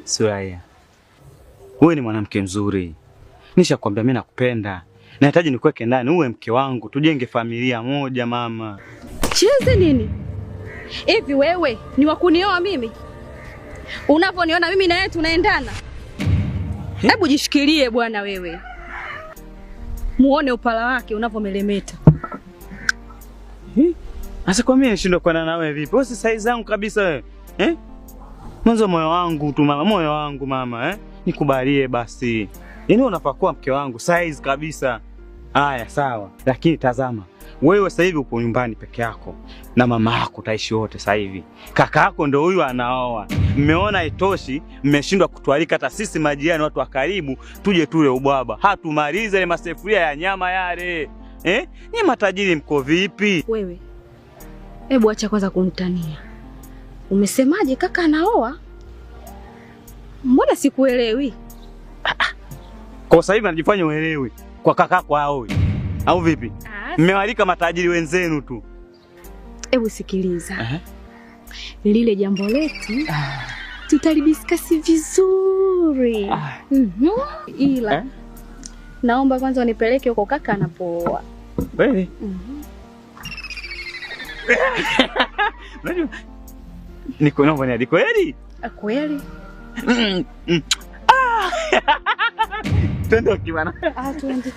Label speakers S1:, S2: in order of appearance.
S1: Suraya, wewe ni mwanamke mzuri. Nishakwambia mimi nakupenda. Nahitaji nikuweke ndani uwe mke wangu, tujenge familia moja mama.
S2: Chizi nini? Hivi wewe ni wa kunioa mimi? Unavyoniona mimi na yeye tunaendana? Hebu jishikilie bwana wewe. Muone upala wake unavyomelemeta.
S1: Sasa kwa mimi nishindwa kuana na wewe vipi? Wewe si size zangu kabisa wewe. Eh? Mwanzo moyo wangu tu mama, moyo wangu mama, eh? Nikubalie basi. Yaani unafaa mke wangu size kabisa. Haya sawa, lakini tazama, wewe sasa hivi upo nyumbani peke yako na mama yako, utaishi wote sasa hivi. Kaka yako ndio huyu anaoa. Mmeona haitoshi, mmeshindwa kutualika hata sisi majirani, watu wa karibu, tuje tule ubwaba. Hatumalize ile masefuria ya nyama yale. Eh? Ni matajiri mko vipi?
S2: Wewe, hebu acha kwanza kunitania. Umesemaje kaka anaoa? Mbona sikuelewi?
S1: Kwa sasa hivi anajifanya uelewi kwa kakako aoe. Au vipi? Mmewalika matajiri wenzenu tu.
S2: Hebu sikiliza. Lile jambo letu tutalidiskasi vizuri. Ila naomba kwanza unipeleke huko kaka anapooa.
S1: Kweli? Unajua niko naomba ni kweli?
S2: Kweli?
S1: Twende bwana.
S2: Twende.